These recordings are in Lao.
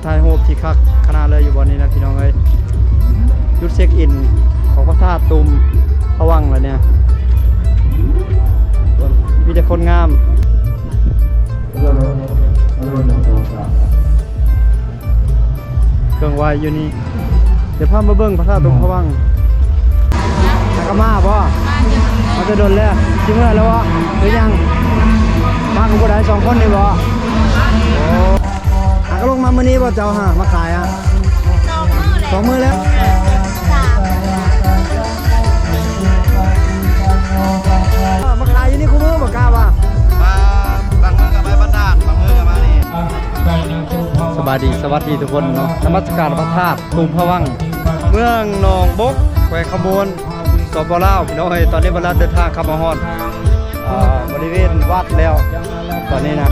ຖ່າຍຮູບທີ່ຄັກຂະໜາດເລີຍຢູ່ບ່ອນນີ້ນະພີ່ນ້ອງເອີຍ. ຈຸດເຊັກອິນຂອງພະທາດຕູມພະວັງລະເນຍ ມີແຕ່ຄົນງາມ. ເຄື່ອງໄຫວ້ຢູ່ນີ້ ດຽວພາມາເບິ່ງພະທາດຕູມພະວັງ. ຫາກະມາບໍ່? ມາແຕ່ດົນແລ້ວ. ຊິເມືອແລ້ວບໍ່ ຫຼືຍັງ? ມາກັບຜູ້ໃດ ສອງຄົນນີ້ບໍ່? ໂອ້ ຫາກະລົງມາມື້ນີ້ບໍ່ ເຈົ້າຫາ ມາຂາຍຫະ? ສອງມື້ແລ້ວ ສອງມື້ແລ້ວ. ສາມ ເອີ ມາຂາຍຢູ່ນີ້ຄູ່ມື້ບໍ່ ກ້າວ່າ? ມາ ບາງມື້ກະໄປບ້ານທາດ ບາງມື້ກະມານີ້. ສະບາຍດີ ສະຫວັດດີທຸກຄົນເນາະ. ນະມັດສະການພະທາດຕູມພະວັງ ເມືອງໜອງບົກ ແຂວງຄຳມ່ວນ ສປ ລາວ ພີ່ນ້ອງເອີຍ. ຕອນນີ້ເວລາເດີນທາງເຂົ້າມາຮອດ ເອີ ບໍລິເວນວັດແລ້ວ ຕອນນີ້ນະ ດ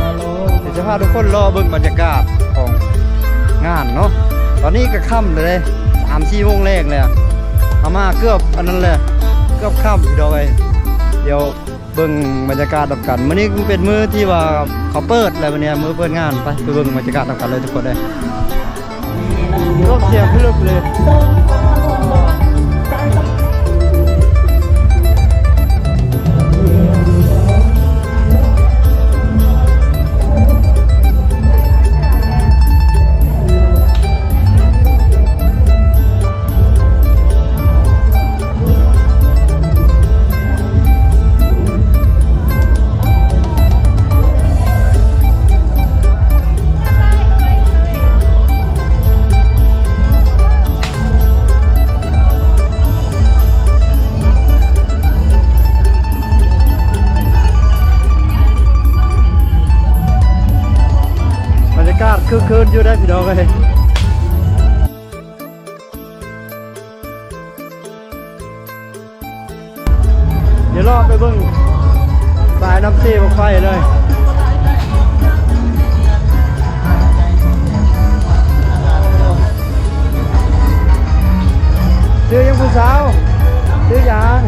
ຽວຈະພາທຸກຄົນລໍເບິ່ງບັນຍາກາດຂອງງານເນາະ. ຕອນນີ້ກະຄ່ຳແລ້ວເດ້ ສາມສີ່ໂມງແລງແລ້ວ ເຮົາມາເກືອບອັນນັ້ນແຫຼະ ເກືອບຄ່ຳພີ່ນ້ອງເອີຍ. ດຽວ ເບິ່ງບັນຍາກາດນຳກັນ. ມື້ນີ້ເປັນມື້ທີ່ວ່າເຂົາເປີດແລ້ວ ມື້ນີ້ມື້ເປີດງານ. ໄປ ໄປເບິ່ງບັນຍາກາດນຳກັນເລີຍທຸກຄົນເອີຍ. ລວມສຽງພິລຶກເລີຍ. ບັນຍາກາດຄຶກຄື້ນຢູ່ເດ້ພີ່ນ້ອງເອີຍ. ດຽວລໍໄປເບິ່ງສາຍນ້ຳເຊບັ້ງໄຟເລີຍ. ຊື່ຫຍັງຜູ້ສາວ? ຊື່ຫຍັງ?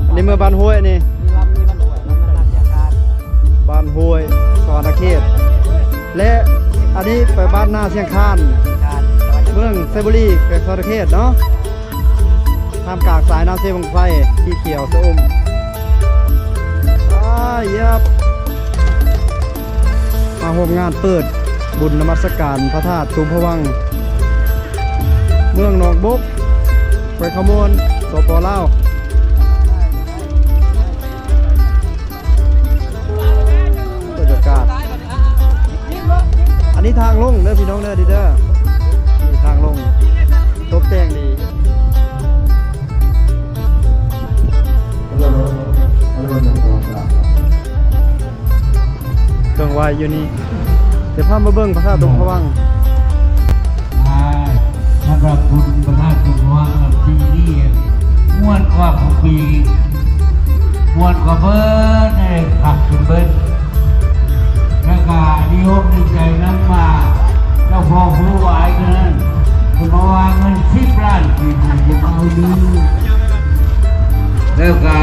ອັນນີ້ເມືອບ້ານຫ້ວຍນີ້ ບ້ານຫ້ວຍ ສະຫວັນນະເຂດ ແລະ ອັນນີ້ໄປບ້ານນາຊຽງຄານ ເມືອງໄຊບູລີ ແຂວງສະຫວັນນະເຂດເນາະ. ທ່າມກາງສາຍນ້ຳເຊບັ້ງໄຟ ສີຂຽວຊະອຸ່ມ. ອາ ເຢັບ ມາຮ່ວມງານເປີດບຸນນະມັດສະການພະທາດຕູມພະວັງ ເມືອງໜອງບົກ ແຂວງຄຳມ່ວນ ສປ ລາວ. ບັນຍາກາດ ອັນນີ້ທາງລົງເດີພີ່ນ້ອງເດີ ນີ້ເດີ ນີ້ທາງລົງ ຕົບແຕ່ງດີ. ເຄື່ອງໄຫວ້ຢູ່ນີ້ ດຽວພາມາເບິ່ງພະທາດຕູມພະວັງ. ສຳລັບບຸນພະທາດຕູມພະວັງປີນີ້ມ່ວນກວ່າທຸກປີ ມ່ວນກວ່າເບິດ ຄັກຂຶ້ນເບິດ ແລ້ວກະດີອົກດີໃຈນຳວ່າເຈົ້າພໍ່ຄູບາອາຈານນັ້ນ ເພິ່ນມາວາງເງິນສິບລ້ານກີບ ເອົາດີ ແລ້ວກະ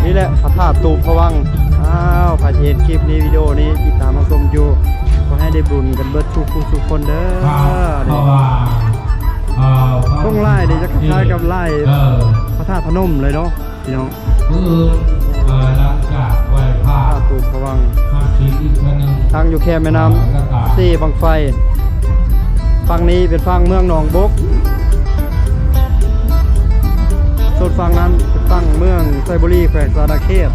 ນີ້ແຫຼະພະທາດຕູມພະວັງ. ອ້າວ ໃຜທີ່ເຫັນຄລິບນີ້ ວິດີໂອນີ້ ຕິດຕາມຮັບຊົມຢູ່ ຂໍໃຫ້ໄດ້ບຸນກັນເບິດສູ່ຜູ້ສູ່ຄົນເດີ. ເພາະວ່າ ເອີ ຊ່ອງລາຍນີ້ຈະຄ້າຍໆກັບລາຍ ເອີ ພະທາດພະນົມເລີຍເນາະ. ພີ່ນ້ອງ ມື້ອື່ນ ເອີ ຫຼັງຈາກໄຫວ້ພະ ພະຕູພະວັງ ຮັບສິນອີກເທື່ອໜຶ່ງ ຕັ້ງຢູ່ແຄມແມ່ນ້ຳເຊບັ້ງໄຟ. ຝັ່ງນີ້ເປັນຝັ່ງເມືອງໜອງບົກ ສ່ວນຝັ່ງນັ້ນເປັນຝັ່ງເມືອງໄຊບູລີ ແຂວງສະຫວັນນະເຂດ.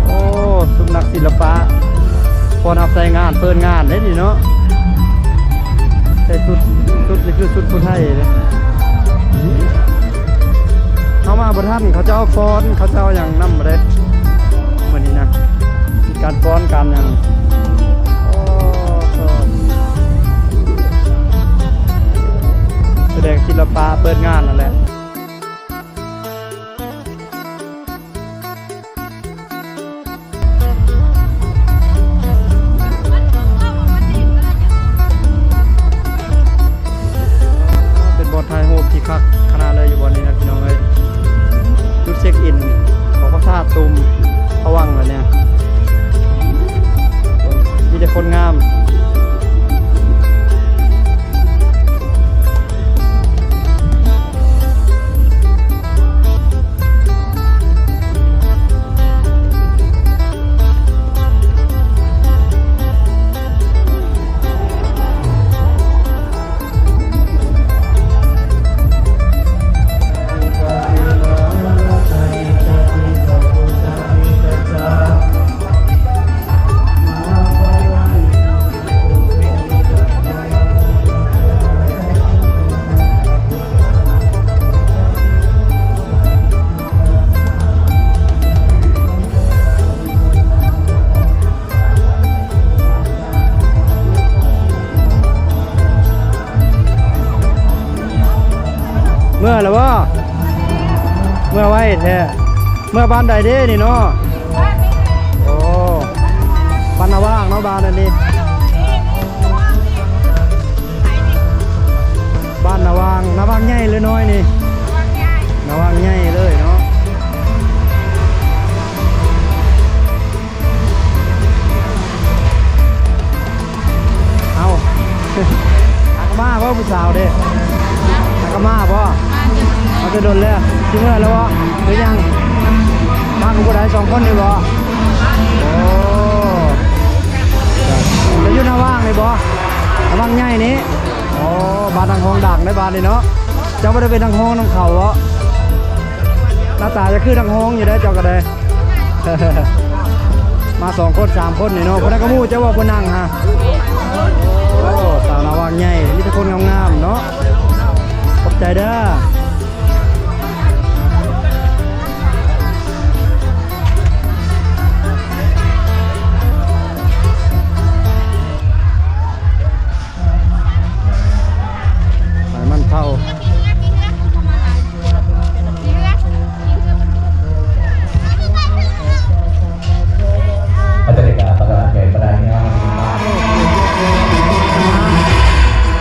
ໂອ້ ຊຸມນັກສິລະປະ ພ້ອມຮັບໃຊ້ງານ ເປີດງານເດ້ນີ້ເນາະ. ໃສ່ຊຸດ ຊຸດນີ້ຄືຊຸດຜູ້ໄທເດ້. ເຮົາມາບໍ່ທັນ ເຂົາເຈົ້າຟ້ອນ ເຂົາເຈົ້າຫຍັງນຳບໍ່ໄດ້ ມື້ນີ້ນະ ມີການຟ້ອນການຫຍັງ. ໂອ້ ສະແດງສິລະປະເປີດງານນັ້ນແຫຼະ. ເປັນບ່ອນຖ່າຍຮູບທີ່ຄັກຂະໜາດເລີຍຢູ່ບ່ອນນີ້ນະພີ່ນ້ອງເອີຍ. ຈຸດເຊັກອິນຂອງພະທາດຕຸ່ມພະວັງລະເນຍ ມີແຕ່ຄົນງາມ. ເມື່ອແລ້ວບໍ່? ເມື່ອໄວແທ້. ເມື່ອບ້ານໃດເດ້ນີ້ເນາະ? ໂອ້ ບ້ານນາຫວ່າງເນາະ ບ້ານອັນນີ້ ບ້ານນາຫວ່າງ. ນາຫວ່າງໃຫຍ່ຫຼືນ້ອຍນີ້? ນາຫວ່າງໃຫຍ່ເລີຍເນາະ. ເອົ້າ ຫາກະມາບໍ່ຜູ້ສາວເດ້? ຫາກະມາບໍ່? ມາແຕ່ດົນແລ້ວ. ຊິເມືອແລ້ວບໍ່ ຫຼືຍັງ? ມາກັບຜູ້ໃດ ສອງຄົນນີ້ບໍ່? ໂອ້ ຈະຢູ່ນາຫວ່າງນີ້ບໍ່? ນາຫວ່າງໃຫຍ່ນີ້. ອໍ ບ້ານນາງຮອງດັງໃນບ້ານນີ້ເນາະ. ເຈົ້າບໍ່ໄດ້ເປັນນາງຮອງນຳເຂົາເບາະ? ໜ້າຕາຈະຄືນາງຮອງຢູ່ໄດ໋ເຈົ້າກະໄດ໋. ມາສອງຄົນສາມຄົນນີ້ເນາະ. ຜູ້ນັ້ນກະໝູ່ເຈົ້າບໍ່ ຜູ້ນັ່ງຫະ? ໂອ້ ສາວນາຫວ່າງໃຫຍ່ ມີແຕ່ຄົນງາມໆເນາະ. ຂອບໃຈເດີ. ໃຫ້ມັນເຂົ້າ.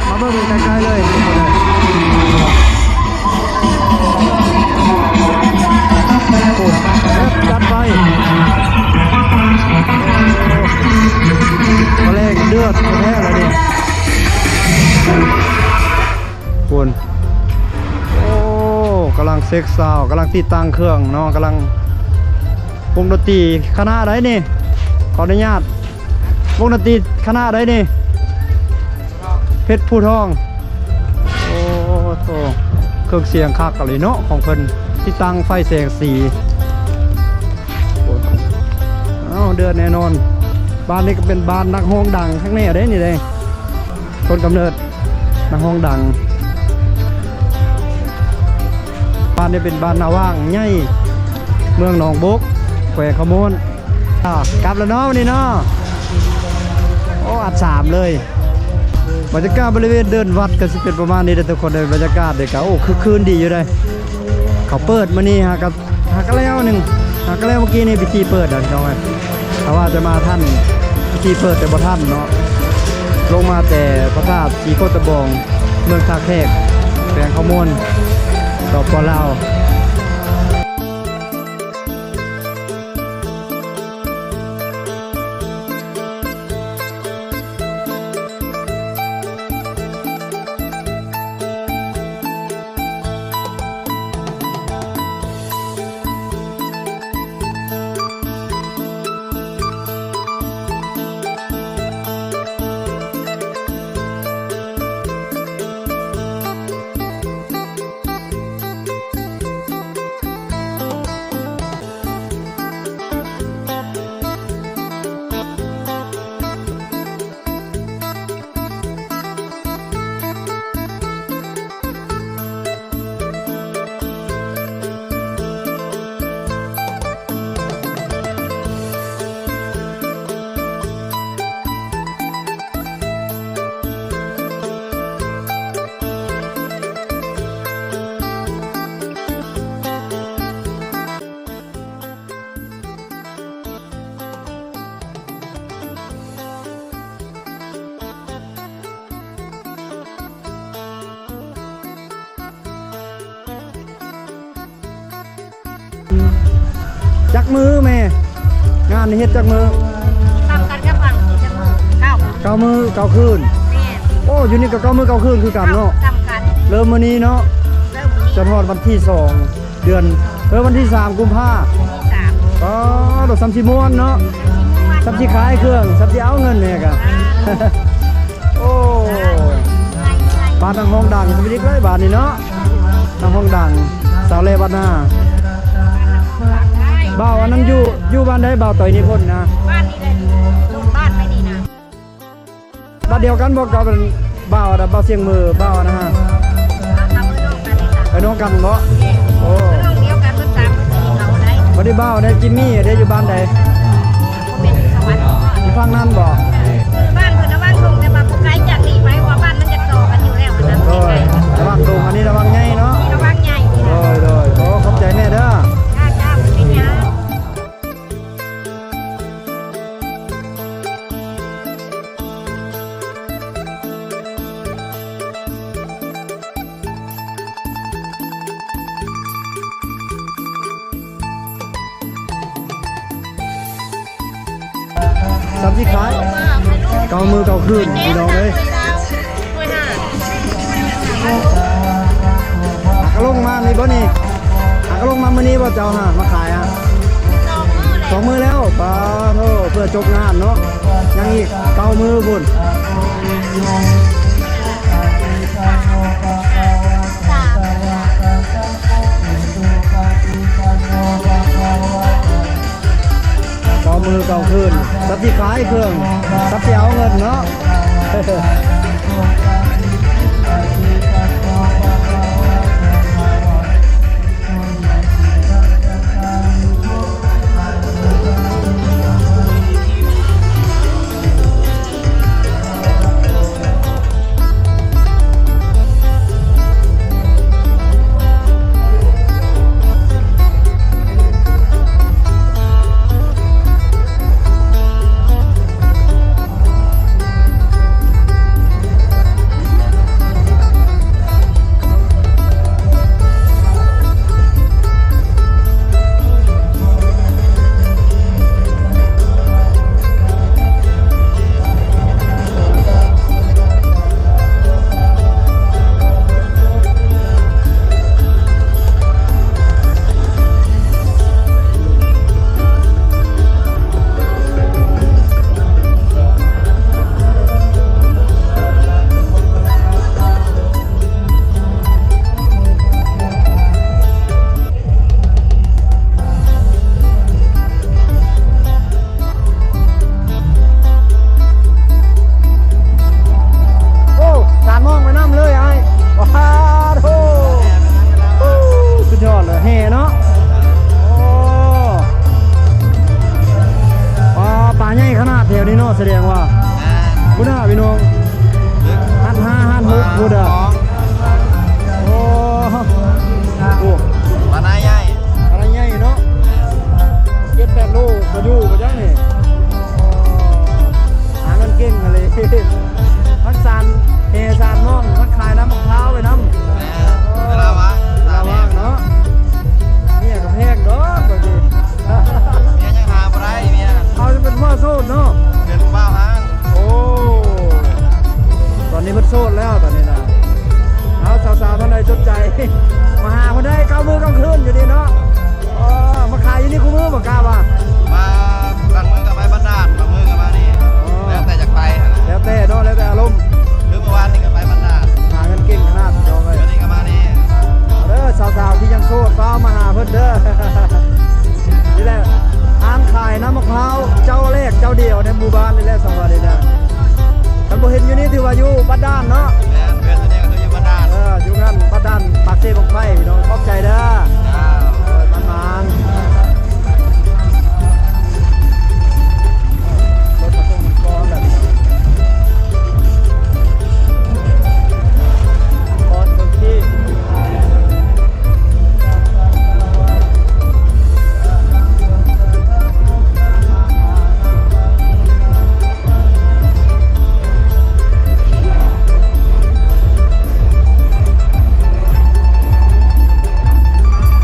ມາເບິ່ງໃກ້ໆເລີຍ. ໂອ້ ຈັດໄປ ໂອ້ ປາແຫຼງເດືອດແທ້ລະນີ້ ພຸ້ນ. ໂອ້ ກຳລັງເຊັກຊາວ ກຳລັງຕິດຕັ້ງເຄື່ອງເນາະ ກຳລັງ ວົງດົນຕີຄະນະໃດນີ້? ຂໍອະນຸຍາດ ວົງດົນຕີຄະນະໃດນີ້? ເພັດພູທອງ. ໂອ້ໂຕ ເຄື່ອງສຽງຄັກອີ່ຫຼີເນາະຂອງເພິ່ນ ຕິດຕັ້ງໄຟແສງສີ. ໂອ້ ເອົ້າ ເດືອດແນ່ນອນ. ບ້ານນີ້ກະເປັນບ້ານນັກຮ້ອງດັງຄັກແນ່ເດ້ນີ້ເດ້ ຕົ້ນກຳເນີດນັກຮ້ອງດັງ. ບ້ານນີ້ເປັນບ້ານນາຫວ່າງໃຫຍ່ ເມືອງໜອງບົກ ແຂວງຄຳມ່ວນ. ອ່າ ກັບແລ້ວເນາະ ວັນນີ້ເນາະ. ໂອ້ ອັດສາມເລີຍ. ບັນຍາກາດບໍລິເວນເດີ່ນວັດກະຊິເປັນປະມານນີ້ເດີທຸກຄົນເດີ. ບັນຍາກາດເດກະ ໂອ້ ຄຶກຄື້ນດີຢູ່ເດ. ເຂົາເປີດມື້ນີ້ຫາກະ ຫາກະແລ້ວໜຶ່ງ ຫາກະແລ້ວມື້ກີ້ນີ້ ພິທີເປີດນະພີ່ນ້ອງເອີຍ. ຖ້າວ່າຈະມາທັນພິທີເປີດແຕ່ບໍ່ທັນເນາະ. ລົງມາແຕ່ພະທາດສີໂຄດຕະບອງ ເມືອງທ່າແຂກ ແຂວງຄຳມ່ວນ ສປປ ລາວ. ຈັກມື້ແມ່? ງານນີ້ເຮັດຈັກມື້? ສ່ຳກັນກັບຫວ່າງທີ່ຈັກມື້? ເກົ້າ ເກົ້າມື້ເກົ້າຄືນ. ແມ່ນ. ໂອ້ ຢູ່ນີ້ກໍເກົ້າມື້ເກົ້າຄືນຄືກັນເນາະ. ສ່ຳກັນ. ເລີ່ມມື້ນີ້ເນາະ. ເລີ່ມມື້ນີ້ ຈົນຮອດວັນທີສອງ ເດືອນ ເອີ ວັນທີສາມ ກຸມພາ. ວັນທີສາມ. ອໍ ດອກ ສ່ຳຊິມ່ວນເນາະ. ສ່ຳຊິມ່ວນ. ສ່ຳຊິຂາຍເຄື່ອງ ສ່ຳຊິເອົາເງິນແດ່ກະ. ອ່າ. ໂອ້ ບ້ານນັກຮ້ອງດັງ ສະເປັນອີກເລີຍບາດນີ້ເນາະ. ນັກຮ້ອງດັງ ສາວແຫຼບ້ານນາ. ບ່າວອັນນັ້ນຢູ່ ຢູ່ບ້ານໃດ? ບ່າວຕ້ອຍນິພົນນະ. ບ້ານນີ້ແຫຼະ ລົງບ້ານໄປນີ້ນະ. ບ້ານດຽວກັນບໍ່ກັບບ່າວ ບ່າວຊຽງເມີ ບ່າວນະ? ເອີ ນ້ອງກັນເນາະ. ໂອ້ ນ້ອງດຽວກັນ ເພິ່ນສາມຄົນ ເຂົາໄດ້. ບັດນີ້ບ່າວໄດ້ ຈິມມີ້ໄດ້ ຢູ່ບ້ານໃດ? ບໍ່ແມ່ນ ຢູ່ສະຫວັນ. ຢູ່ຝັ່ງນັ້ນບໍ່? ບ້ານເພິ່ນລະຫວ່າງດົງ ແຕ່ວ່າບໍ່ໄກຈາກນີ້ໄປ ເພາະວ່າບ້ານມັນຈະຕໍ່ກັນຢູ່ແລ້ວນະ. ໂດຍ ລະຫວ່າງດົງ ອັນນີ້ລະຫວ່າງໃຫຍ່ເນາະ. ລະຫວ່າງໃຫຍ່. ໂດຍ ໂດຍ ໂອ້ ຂອບໃຈແມ່ເດີ. ຈ້າ ຈ້າ ບໍ່ເປັນຫຍັງ. ສ່ຳຊິຂາຍ ເກົ້າມື້ເກົ້າຄືນ ພີ່ນ້ອງເອີຍ. ຫາກະລົງມານີ້ບໍ່ນີ້? ຫາກະລົງມາມື້ນີ້ບໍ່ເຈົ້າຫາ ມາຂາຍຫາ? ສອງມື້ແລ້ວ. ສອງມື້ແລ້ວ. ປາໂທ ເພື່ອຈົບງານເນາະ. ຍັງອີກເກົ້າມື້ພຸ້ນ. ສາມ ເກົ້າມື້ເກົ້າຄືນ ສັບຊິຂາຍເຄື່ອງ ສັບຊິເອົາເງິນເນາະ. ໂອ້ ສານມອງໄປນຳເລີຍອ້າຍ. ວ້າໂທ ສຸດຍອດເລີຍ ແຫ່ເນາະ. ໂອ້ ປາ ປາໃຫຍ່ຂະໜາດແຖວນີ້ເນາະ ສະແດງວ່າ ພຸ້ນນະພີ່ນ້ອງ ຮ້ານຫ້າ ຮ້ານຫົກພຸ້ນນະ. ໂອ້ ໂອ້ ປານາໃຫຍ່ ປານາໃຫຍ່ເນາະ ເຈັດແປດໂລກະຢູ່ກະຈັ່ງນີ້. ຫາເງິນເກັ່ງຫັ້ນເລີຍ ທັງສານແຫ່ສານມອງ ທັງຂາຍນ້ຳໝາກພ້າວໄປນຳ. ເວລາວ່າງ ເວລາວ່າງເນາະ ເມຍກະແພງດອກບາດນີ້ ເມຍຍັງຫາບໍ່ໄດ້ ເມຍ ເຮົາຈະເປັນຜູ້ບ່າວໂສດເນາະ ເປັນຜູ້ບ່າວຫ້າງ. ໂອ້ ຕອນນີ້ເພິ່ນໂສດແລ້ວຕອນນີ້ນະ. ເອົາ ສາວໆ ທ່ານໃດສົນໃຈ ມາຫາເພິ່ນໄດ້ ເກົ້າມື້ກາງຄືນຢູ່ນີ້ເນາະ. ອໍ ມາຂາຍຢູ່ນີ້ຄູ່ມື້ບໍ່ ກ້າວ່າ ມາບາງມື້ກະໄປບ້ານດ່ານ ບາງມື້ກະມານີ້. ອໍ ແລ້ວແຕ່ຢາກໄປຫັ້ນນະ ແລ້ວແຕ່ເນາະ ແລ້ວແຕ່ອາລົມ. ຄືເມື່ອວານນີ້ກະໄປບ້ານດ່ານ ຫາເງິນເກັ່ງຂະໜາດ ພີ່ນ້ອງເອີຍ ມື້ນີ້ກະມານີ້. ເດີ ສາວໆ ທີ່ຍັງໂສດ ຟ້າວມາຫາເພິ່ນເດີ. ນີ້ແຫຼະ ຮ້ານຂາຍນ້ຳໝາກພ້າວເຈົ້າແລກເຈົ້າດຽວໃນໝູ່ບ້ານນີ້ແຫຼະ ສຳລັບນີ້ນະ. ຄັນບໍ່ເຫັນຢູ່ນີ້ຖືວ່າຢູ່ບ້ານດ່ານເນາະ. ແມ່ນ ເພິ່ນນີ້ກະຄືຢູ່ບ້ານດ່ານ ເອີ ຢູ່ຫັ້ນບ້ານດ່ານ ປາກເຊບັ້ງໄຟ ພີ່ນ້ອງ. ຂອບໃຈເດີ ເຈົ້າ ເອີ ໝານໆ. ລົດມາສົ່ງມັນກ່ອນແຫຼະ ພີ່ນ້ອງ ກ່ອນເບິ່ງທີ່. ໂ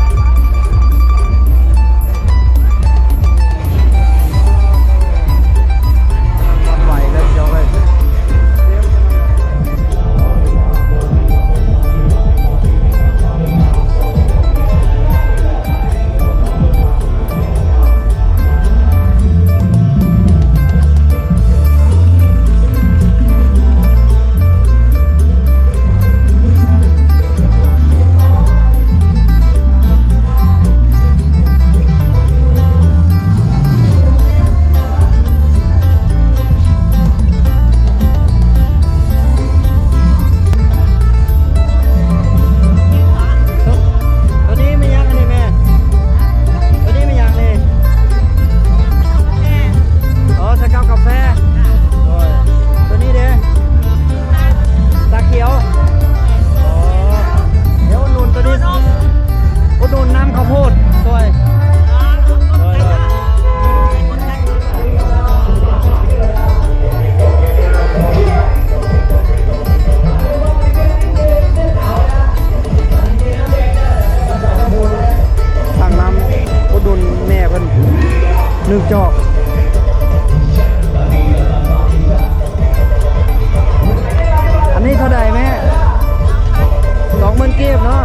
ກີບເນາະ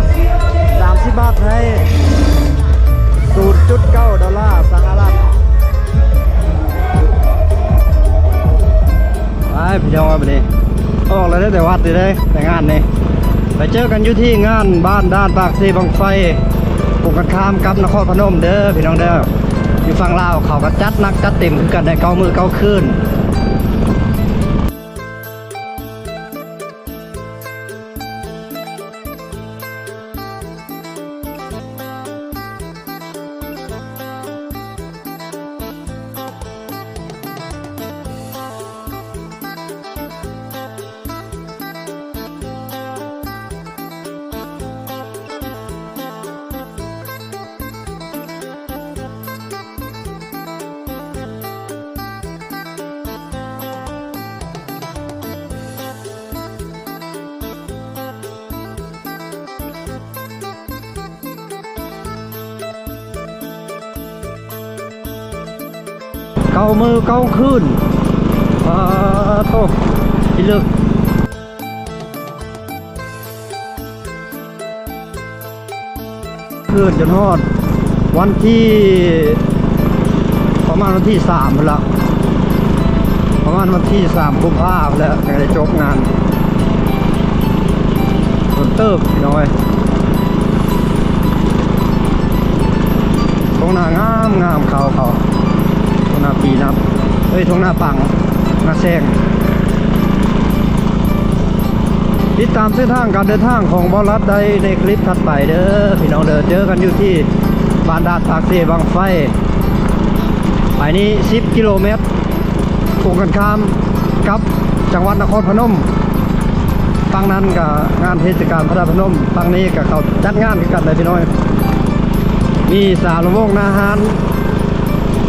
ສາມສິບບາດໄທ ສູນຈຸດເກົ້າ ໂດລາສະຫະລັດ. ໄປພີ່ນ້ອງເອີຍ ບັດນີ້ອອກແລ້ວເດີ ແຕ່ວັດນີ້ເດ້ ແຕ່ງານນີ້ ໄປເຈີກັນຢູ່ທີ່ງານບ້ານດ່ານປາກເຊບັ້ງໄຟ ກົງກັນຂ້າມກັບນະຄອນພະນົມເດີພີ່ນ້ອງເດີ. ຢູ່ຝັ່ງລາວເຂົາກໍຈັດໜັກຈັດເຕັມຄືກັນໃນເກົ້າມື້ເກົ້າຄືນ. ເກົ້າມື້ເກົ້າຄືນ ປາໂທ້ ອີເລິກ ຄືນຈົນຮອດວັນທີ ປະມານວັນທີສາມພຸ້ນລະ ປະມານວັນທີສາມກຸມພາພຸ້ນແຫຼະ ຈັ່ງໄດ້ຈົບງານ. ດົນເຕີບພີ່ນ້ອງເອີຍ ທົ່ງນາງາມໆ ເຂົາ ເຂົາ ທົ່ງນາປີນຳ ເອີຍ ທົ່ງນາປັງ ນາແຊງ. ຕິດຕາມເສັ້ນທາງການເດີນທາງຂອງບ່າວລັດໄດ້ໃນຄລິບຖັດໄປເດີພີ່ນ້ອງເດີ. ເຈີກັນຢູ່ທີ່ບ້ານດ່ານປາກເຊບັ້ງໄຟ ໄປນີ້ສິບກິໂລແມັດ ກົງກັນຂ້າມກັບຈັງຫວັດນະຄອນພະນົມ. ຝັ່ງນັ້ນກະງານເທດສະການພະທາດພະນົມ ຝັ່ງນີ້ກະເຂົາຈັດງານຄືກັນເດີພີ່ນ້ອງ. ມີສາມລຳວົງ ໜ້າຮ້ານ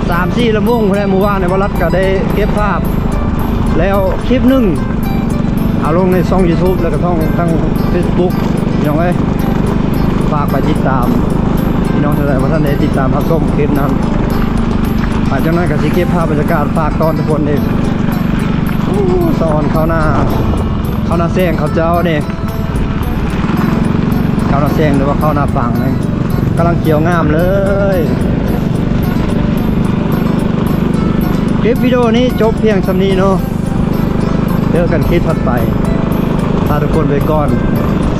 ສາມສີ່ລຳວົງພຸ້ນແຫຼະ. ມື້ວານນີ້ບ່າວລັດກະໄດ້ເກັບພາບແລ້ວຄລິບໜຶ່ງ ເອົາລົງໃນຊ່ອງຢູທູບ ແລ້ວກະຊ່ອງທາງເຟສບຸກ ພີ່ນ້ອງເອີຍ. ຝາກໄປຕິດຕາມ ພີ່ນ້ອງທ່ານໃດບໍ່ທັນໄດ້ຕິດຕາມຮັບຊົມຄລິບນັ້ນ ຫຼັງຈາກນັ້ນກະຊິເກັບພາບບັນຍາກາດ ຝາກຕອນທຸກຄົນເດ້. ໂອ້ ສະອອນເຂົ້ານາ ເຂົ້ານາແຊງເຂົາເຈົ້າເດ້. ເຂົ້ານາແຊງ ຫຼືວ່າເຂົ້ານາປັງນີ້ ກຳລັງຂຽວງາມເລີຍ. ຄລິບວິດີໂອນີ້ຈົບພຽງສ່ຳນີ້ເນາະ. ເຈີກັນຄລິບຖັດໄປ. ລາທຸກຄົນໄປກ່ອນ.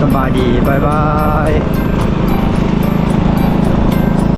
ສະບາຍດີ. ບາຍບາຍ.